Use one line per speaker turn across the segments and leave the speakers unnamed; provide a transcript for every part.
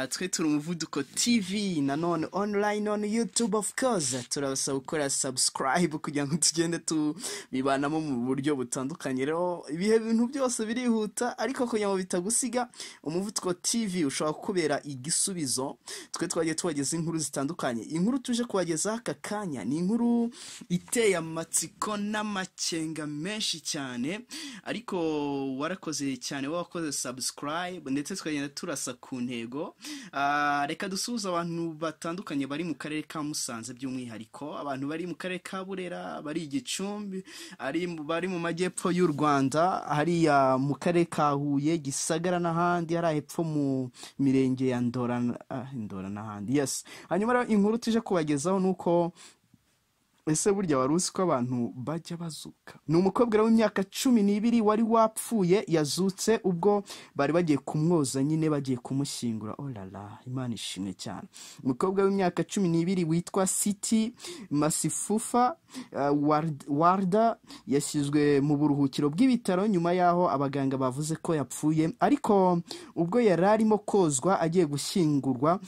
Twe turi Umuvuduko TV nanone online on YouTube. Of course turabasaba gukora subscribe kugira ngo tugende tubibanamo mu buryo butandukanye. Rero ibihe bintu byose birihuta, ariko kugira ngo bitagusiga, Umuvuduko TV ushobora kukubera igisubizo. Twe twagiye tubageza inkuru zitandukanye. Inkuru tuje kubagezaho aka kanya ni inkuru iteye amatsiko n'amakenga menshi cyane, ariko warakoze cyane wowe wakoze subscribe, ndetse tukagenda turasa ku ntego. Reka dusuhuze abantu batandukanye bari mu karere ka Musanze, by'umwihariko abantu bari mu karere ka Burera, bari i Gicumbi, bari mu majyepfo y'u Rwanda, hariya mu karere ka Huye, Gisagara n'ahandi, hariya hepfo mu mirenge ya Ndora, Ndora n'ahandi. Yes, hanyuma rero inkuru tuje kubagezaho ni uko, ese burya wari uzi ko abantu bajya bazuka? Ni umukobwa w'imyaka 12 wari wapfuye yazutse ubwo bari bagiye kumwoza nyine, bagiye kumushyingura. Oh la la, Imana ishimwe cyane. Umukobwa w'imyaka 12 witwa Siti Masifufa Warda yashyizwe mu buruhukiro bw'ibitaro nyuma y'aho abaganga bavuze ko yapfuye, ariko ubwo yari arimo kozwa agiye gushyingurwa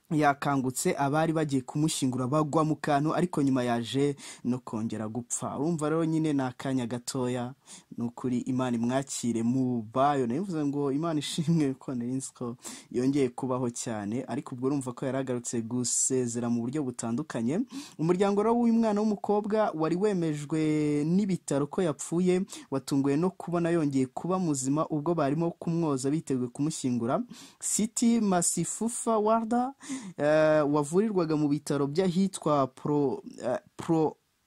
yakangutse, abari bagiye kumushyingura bagwa mu kantu, ariko nyuma yaje no kongera gupfa. Urumva rero nyine ni akanya gatoya. Ni ukuri Imana imwakire mu bayo. Nabivuze ngo Imana ishimwe ko nari nzi ko yongeye kubaho cyane, ariko ubwo urumva ko yaragarutse gusezera mu buryo butandukanye. Umuryango rero w'uyu mwana w'umukobwa wari wemejwe n'ibitaro ko yapfuye watunguwe no kubona yongeye kuba muzima ubwo barimo kumwoza biteguye kumushyingura. Siti Masifufa Warda wavurirwaga mu bitaro by'ahitwa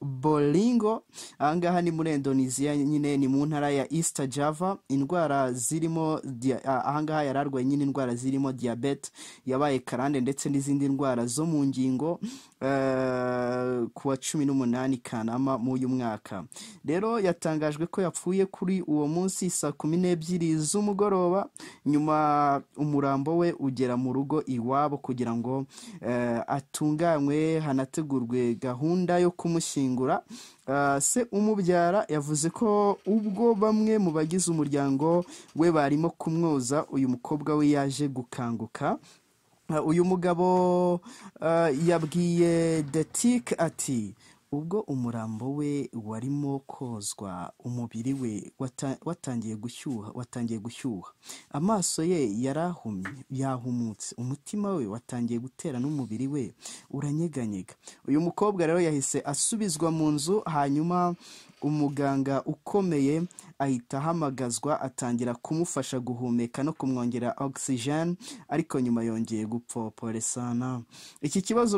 Probolinggo, ahangaha ni muri Indonesia nyine, ni mu ntara ya East Java. Indwara zirimo ahangaha yari arwaye nyine indwara zirimo diyabete yabaye karande ndetse n'izindi ndwara zo mu ngingo. Ku wa 18 Kanama mu uyu mwaka rero yatangajwe ko yapfuye kuri uwo munsi saa 12 z'umugoroba. Nyuma umurambo we ugera mu rugo iwabo kugira ngo atunganywe, hanategurwe gahunda yo kumushyingura. Se umubyara yavuze ko ubwo bamwe mu bagize umuryango we barimo kumwoza, uyu mukobwa we yaje gukanguka. Uyu mugabo yabwiye Detik ati: "Ubwo umurambo we warimo kozwa, umubiri we watangiye gushyuha, watangiye gushyuha, amaso ye yarahumye, yahumutse, umutima we watangiye gutera n'umubiri we uranyeganyega." Uyu mukobwa rero yahise asubizwa mu nzu, hanyuma umuganga ukomeye ahita ahamagazwa, atangira kumufasha guhumeka no kumwongera oxygen, ariko nyuma yongeye gupfa. Pole sana. Iki kibazo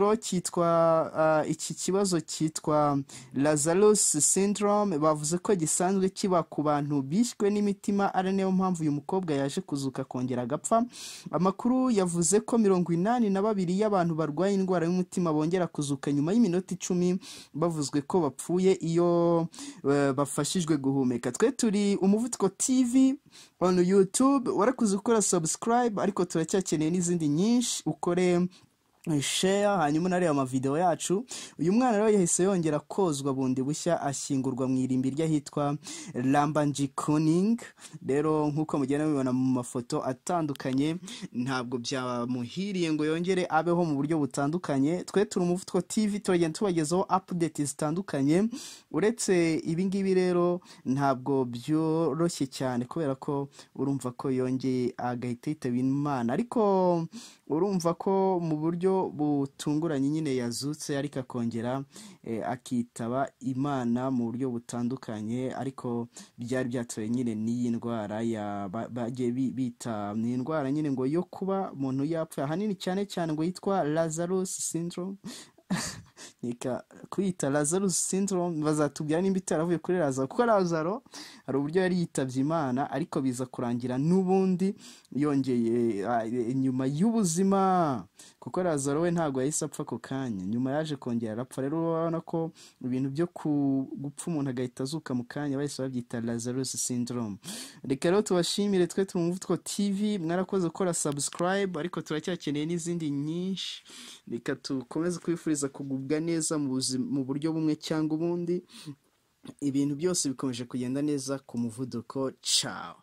cyitwa Lazarus syndrome. Bavuze ko gisanzwe kiba ku bantu bishwe n'imitima, ari nayo mpamvu uyu mukobwa yaje kuzuka akongera agapfa. Amakuru yavuze ko 82 y'abantu barwaye indwara y'umutima bongera kuzuka nyuma y'iminota 10 bavuzwe ko bapfuye iyo bafashijwe guhumeka. Twe turi Umuvuduko TV on YouTube. Warakuze gukora subscribe, ariko turacyakeneye n'izindi nyinshi. Ukore share, hanyuma unareba amavideo yacu. Uyu mwana rero yahise yongera kozwa bundi bushya, ashyingurwa mu irimbi ry'ahitwa Lambanji Kuning. Rero nk'uko mugenda mubibona mu mafoto atandukanye, ntabwo byamuhiriye ngo yongere abeho mu buryo butandukanye. Twe turi Umuvuduko TV, turagenda tubagezaho update zitandukanye. Uretse ibi ngibi rero ntabwo byoroshye cyane, kubera ko urumva ko yongeye agahita yitaba Imana, ariko urumva ko mu buryo butunguranye nyine yazutse, ariko akongera akitaba Imana mu buryo butandukanye. Ariko byari byatoye nyine n'iyi ndwara ya bagiye bita ni indwara nyine ngo yo kuba umuntu yapfa ahanini cyane cyane ngo yitwa Lazarus syndrome. Reka kuyita Lazarus syndrome, bazatubwira nimba itaravuye kuri Lazaro, kuko Lazaro hari uburyo yari yitabye Imana, ariko biza kurangira n'ubundi yongeye nyuma y'ubuzima, kuko Lazaro we ntabwo yahise apfa ako kanya, nyuma yaje kongera arapfa. Rero urabona ko ibintu byo gupfa umuntu agahita azuka mu kanya bahise babyita Lazarus syndrome. Reka rero tubashimire. Twe turi Umuvuduko TV. Mwarakoze gukora subscribe, ariko turacyakeneye n'izindi nyinshi. Reka tukomeze kwifuriza kugubwa neza mu buryo bumwe cyangwa ubundi. Ibintu byose bikomeje kugenda neza ku muvuduko. Ciao.